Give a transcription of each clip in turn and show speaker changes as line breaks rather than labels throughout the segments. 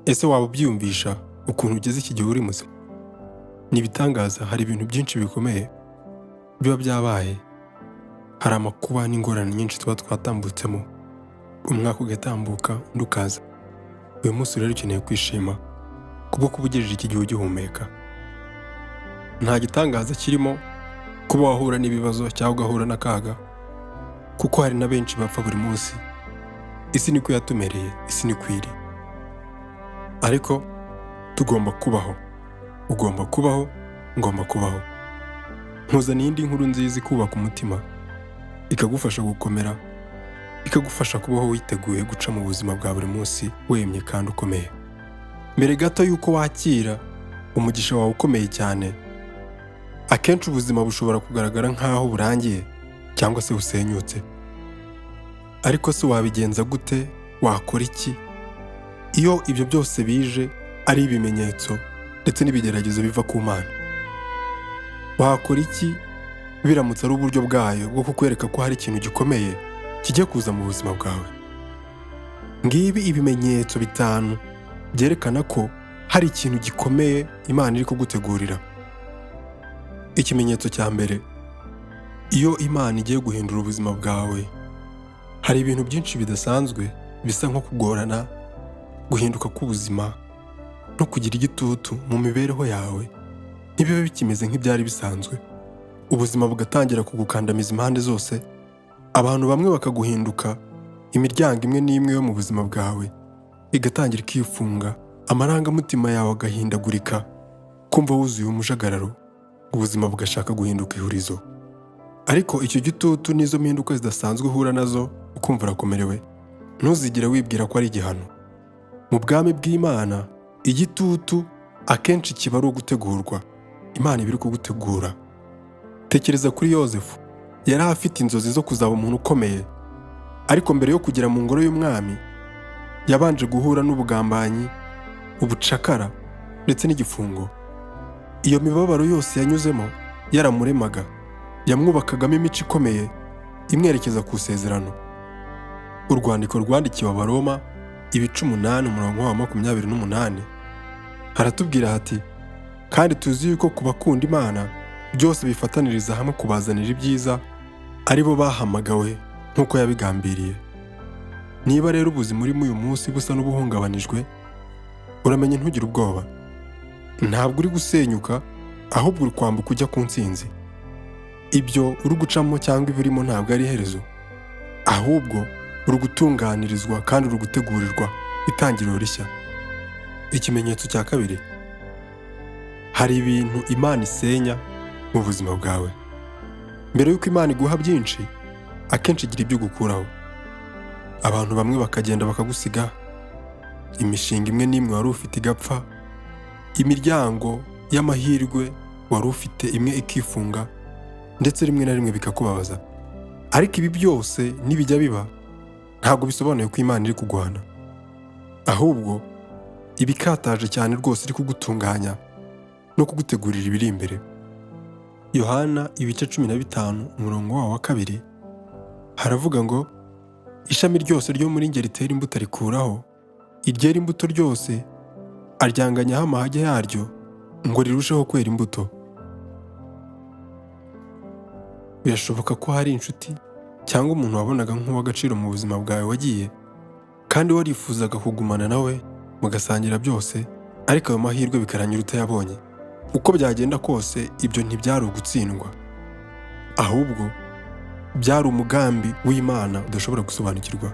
Ese waba ubyiyumvisha ukuntu ugeze iki gihe uri muzima? Ni ibitangaza. Hari ibintu byinshi bikomeye biba byabaye, hari amakuba n'ingorane nyinshi tuba twatambutsemo, umwaka ugatambuka undi ukaza. Uyu munsi rero ukeneye kwishima kubwo kuba ugejeje iki gihe ugihumeka. Nta gitangaza kirimo kuba wahura n'ibibazo cyangwa ugahura n'akaga, kuko hari na benshi bapfa buri munsi. Isi niko yatumereye, isi niko iri, ariko tugomba kubaho. Ugomba kubaho, ngomba kubaho. Nkuzaniye indi nkuru nziza ikubaka umutima, ikagufasha gukomera, ikagufasha kubaho witeguye guca mu buzima bwa buri munsi wemye kandi ukomeye. Mbere gato y'uko wakira umugisha wawe ukomeye cyane, akenshi ubuzima bushobora kugaragara nk'aho burangiye cyangwa se busenyutse. Ariko se wabigenza gute? Wakora iki iyo ibyo byose bije ari ibimenyetso ndetse n'ibigeragezo biva ku Mana? Wakora iki biramutse ari uburyo bwayo bwo kukwereka ko hari ikintu gikomeye kijya kuza mu buzima bwawe? Ngibi ibimenyetso bitanu byerekana ko hari ikintu gikomeye Imana iri kugutegurira. Ikimenyetso cya mbere: iyo Imana igiye guhindura ubuzima bwawe, hari ibintu byinshi bidasanzwe bisa nko kugorana, guhinduka k'ubuzima no kugira igitutu mu mibereho yawe. Ntibibe bikimeze nk'ibyari bisanzwe, ubuzima bugatangira kugukandamiza impande zose, abantu bamwe bakaguhinduka, imiryango imwe n'imwe yo mu buzima bwawe igatangira ikifunga, amarangamutima yawe agahindagurika, kumva wuzuye umujagararo, ubuzima bugashaka guhinduka ihurizo. Ariko icyo gitutu n'izo mpinduka zidasanzwe uhura nazo ukumva urakomerewe, ntuzigere wibwira ko ari igihano. Mu bwami bw'Imana, igitutu akenshi kiba ari ugutegurwa. Imana iba iri kugutegura. Tekereza kuri Yozefu. Yari afite inzozi zo kuzaba umuntu ukomeye, ariko mbere yo kugera mu ngoro y'umwami yabanje guhura n'ubugambanyi, ubucakara ndetse n'igifungo. Iyo mibabaro yose yanyuzemo yaramuremaga, yamwubakagamo imico ikomeye imwerekeza ku isezerano. Urwandiko rwandikiwe Abaroma, ibice 8, umurongo wa 28, haratubwira hati: "Kandi tuzi yuko ku bakunda Imana byose bifataniriza hamwe kubazanira ibyiza, ari bo bahamagawe nk'uko yabigambiriye." Niba rero ubuzima urimo uyu munsi busa n'ubuhungabanijwe, uramenye ntugire ubwoba. Ntabwo uri gusenyuka, ahubwo uri kwambuka ujya ku ntsinzi. Ibyo uri gucamo cyangwa ibirimo ntabwo ari iherezo, ahubwo uri gutunganirizwa kandi uri gutegurirwa itangiriro rishya. Ikimenyetso cya kabiri: hari ibintu Imana isenya mu buzima bwawe. Mbere y'uko Imana iguha byinshi, akenshi igira ibyo igukuraho. Abantu bamwe bakagenda bakagusiga, imishinga imwe n'imwe wari ufite igapfa, imiryango y'amahirwe wari ufite imwe ikifunga, ndetse rimwe na rimwe bikakubabaza. Ariko ibi byose nibijya biba, ntabwo bisobanuye ko Imana iri kuguhana, ahubwo iba ikataje cyane rwose iri kugutunganya no kugutegurira ibiri imbere. Yohana ibice 15, umurongo wawo wa 2, haravuga ngo: "Ishami ryose ryo muri njye ritera imbuto arikuraho, iryera imbuto ryose aryanganyaho amahage yaryo ngo rirusheho kwera imbuto." Birashoboka ko hari inshuti cyangwa umuntu wabonaga nk'uw'agaciro mu buzima bwawe wagiye, kandi warifuzaga kugumana nawe mugasangira byose, ariko ayo mahirwe bikarangira utayabonye. Uko byagenda kose, ibyo ntibyari ugutsindwa, ahubwo byari umugambi w'Imana udashobora gusobanukirwa.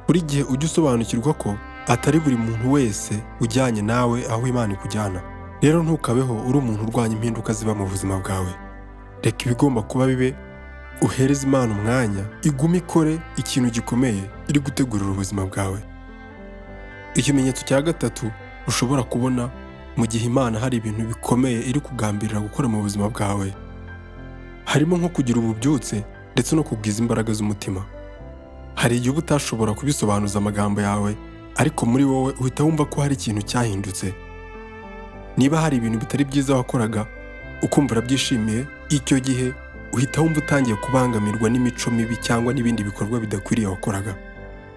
Buri gihe ujye usobanukirwa ko atari buri muntu wese ujyanye nawe aho Imana ikujyana. Rero ntukabeho uri umuntu urwanya impinduka ziba mu buzima bwawe. Reka ibigomba kuba bibe, uhereze Imana umwanya igume ikore ikintu gikomeye iri gutegurira ubuzima bwawe. Ikimenyetso cya gatatu ushobora kubona mu gihe Imana hari ibintu bikomeye iri kugambirira gukora mu buzima bwawe, harimo nko kugira ububyutse ndetse no kugwiza imbaraga z'umutima. Hari igihe uba utashobora kubisobanuza amagambo yawe, ariko muri wowe uhita wumva ko hari ikintu cyahindutse. Niba hari ibintu bitari byiza wakoraga ukumva urabyishimiye, icyo gihe uhita wumva utangiye kubangamirwa n'imico mibi cyangwa n'ibindi bikorwa bidakwiriye wakoraga.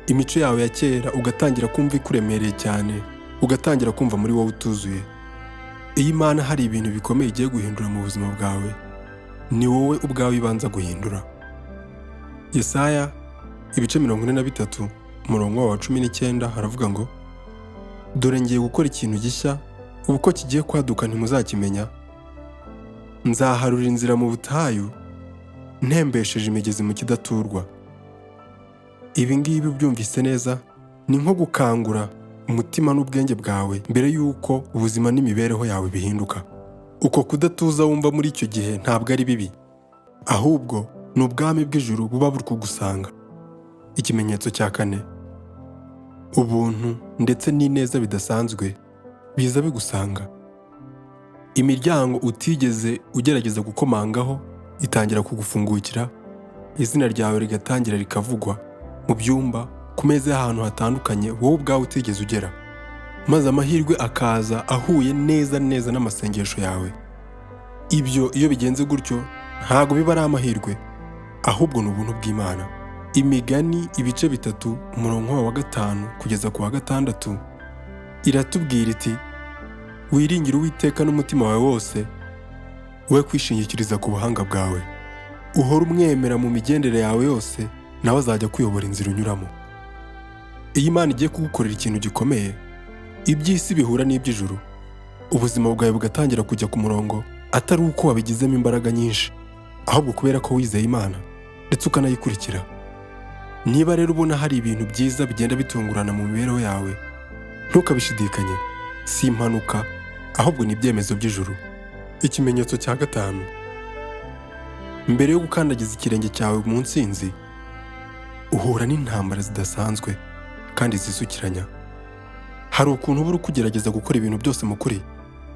Imico yawe ya kera ugatangira kumva ikuremereye cyane. Ugatangira kumva muri wowe utuzuye. Iyo Imana hari ibintu bikomeye igiye guhindura mu buzima bwawe, ni wowe ubwawe ibanza guhindura. Yesaya ibice 43 umurongo wa 19 haravuga ngo: "Dore ngiye gukora ikintu gishya, ubu ko kigiye kwaduka ntimuzakimenya. Nzaharura inzira mu butayu, ntembesheje imigezi mu kidaturwa." Ibi ngibi ubyumvise neza ni nko gukangura umutima n'ubwenge bwawe mbere y'uko ubuzima n'imibereho yawe bihinduka. Uko kudatuza wumva muri icyo gihe ntabwo ari bibi, ahubwo ni ubwami bw'ijuru buba buri kugusanga. Ikimenyetso cya kane, ubuntu ndetse n'ineza bidasanzwe biza bigusanga. Imiryango utigeze ugerageza gukomangaho itangira kugufungukira, izina ryawe rigatangira rikavugwa mu byumba, ku meza y'ahantu hatandukanye wowe ubwawe utigeze ugera, maze amahirwe akaza ahuye neza neza n'amasengesho yawe. Ibyo iyo bigenze gutyo ntabwo biba ari amahirwe, ahubwo ni ubuntu bw'Imana. Imigani ibice 3 umurongo wa 5 kugeza ku wa 6 iratubwira iti: "Wiringire Uwiteka n'umutima wawe wose, we kwishingikiriza ku buhanga bwawe. Uhore umwemera mu migendere yawe yose, nawe azajya akuyobora inzira unyuramo." Iyo Imana igiye kugukorera ikintu gikomeye, iby'isi bihura n'iby'ijuru, ubuzima bwawe bugatangira kujya ku murongo, atari uko wabigizemo imbaraga nyinshi, ahubwo kubera ko wizeye Imana ndetse ukanayikurikira. Niba rero ubona hari ibintu byiza bigenda bitungurana mu mibereho yawe, ntukabishidikanye, si impanuka, ahubwo ni ibyemezo by'ijuru. Ikimenyetso cya gatanu, mbere yo gukandagiza ikirenge cyawe mu ntsinzi, uhura n'intambara zidasanzwe kandi zisukiranya. Hari ukuntu uba uri kugerageza gukora ibintu byose mu kuri,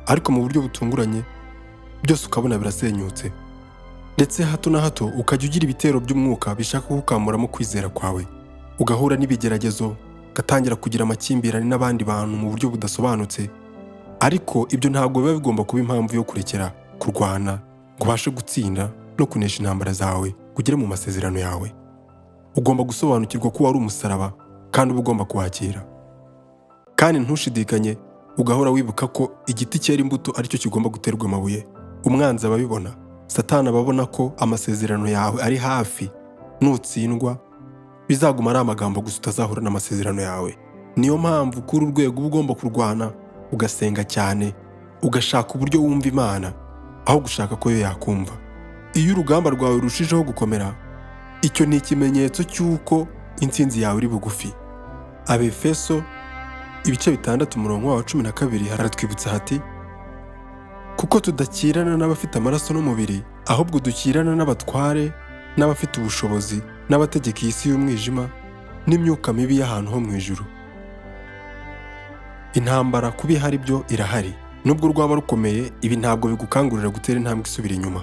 ariko mu buryo butunguranye byose ukabona birasenyutse, ndetse hato na hato ukajya ugira ibitero by'umwuka bishaka kugukamuramo kwizera kwawe, ugahura n'ibigeragezo, ugatangira kugira amakimbirane n'abandi bantu mu buryo budasobanutse. Ariko ibyo ntabwo biba bigomba kuba impamvu yo kurekera kurwana ngo ubashe gutsinda no kunesha intambara zawe, ugere mu masezerano yawe. Ugomba gusobanukirwa ko wari umusaraba kandi uba ugomba kuwakira, kandi ntushidikanye, ugahora wibuka ko igiti cyera imbuto aricyo kigomba guterwa amabuye. Umwanzi aba abibona, Satani aba abona ko amasezerano yawe ari hafi. Nutsindwa bizaguma ari amagambo gusa, utazahura n'amasezerano yawe. Niyo mpamvu kuri urwego uba ugomba kurwana, ugasenga cyane, ugashaka uburyo wumva Imana aho gushaka ko yo yakumva. Iyo urugamba rwawe rurushijeho gukomera, icyo ni ikimenyetso cy'uko intsinzi yawe iri bugufi. Abefeso ibice 6 umurongo wa 12 haratwibutsa hati: "Kuko tudakirana n'abafite amaraso n'umubiri, ahubwo dukirana n'abatware n'abafite ubushobozi n'abategeka iyi si y'umwijima n'imyuka mibi y'ahantu ho mu ijuru." Intambara kuba ihari byo irahari, nubwo rwaba rukomeye. Ibi ntabwo bigukangurira gutera intambwe isubira inyuma,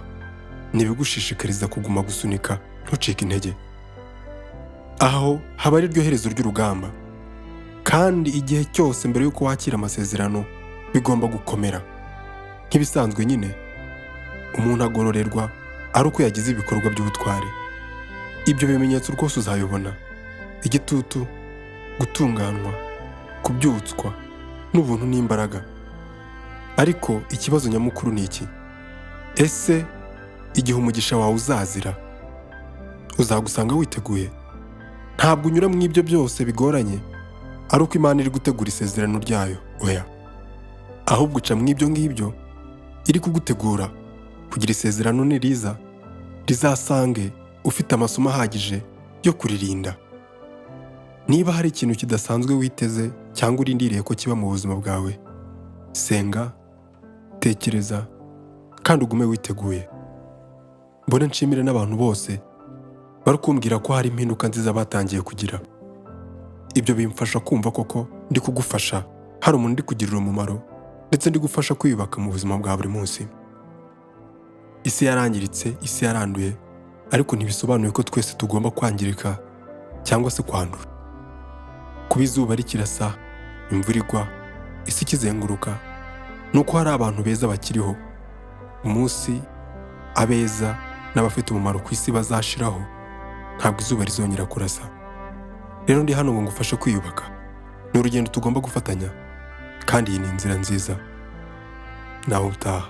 ni ibigushishikariza kuguma gusunika, ntucike intege. Aho haba ari ryo herezo ry'urugamba, kandi igihe cyose mbere y'uko wakira amasezerano bigomba gukomera. Nk'ibisanzwe nyine, umuntu agororerwa ari uko yagize ibikorwa by'ubutwari. Ibyo bimenyetso rwose uzabibona: igitutu, gutunganwa, kubyutswa n'ubuntu n'imbaraga. Ariko ikibazo nyamukuru ni iki: ese igihe umugisha wawe uzazira, uzagusanga witeguye? Ntabwo unyura mu ibyo byose bigoranye ari uko Imana iri gutegura isezerano ryayo, oya, ahubwo uca mu ibyo ngibyo iri kugutegura kugira isezerano niriza rizasange ufite amasomo ahagije yo kuririnda. Niba hari ikintu kidasanzwe witeze cyangwa urindiriye ko kiba mu buzima bwawe, senga, tekereza kandi ugume witeguye. Mbone nshimire n'abantu bose bari kumbwira ko hari impinduka nziza batangiye kugira. Ibyo bimfasha kumva koko ndi kugufasha, hari umuntu ndi kugirira umumaro, ndetse ndi gufasha kwiyubaka mu buzima bwa buri munsi. Isi yarangiritse, isi yaranduye, ariko ntibisobanuye ko twese tugomba kwangirika cyangwa se kwandura. Kuba izuba rikirasa, imvura igwa, isi ikizenguruka, ni uko hari abantu beza bakiriho. Umunsi abeza n'abafite umumaro ku isi bazashiraho, ntabwo izuba rizongera kurasa. Rero ndi hano ngo ngufashe kwiyubaka. Ni urugendo tugomba gufatanya. Kandi iyi ni inzira nziza. Nawe utaha.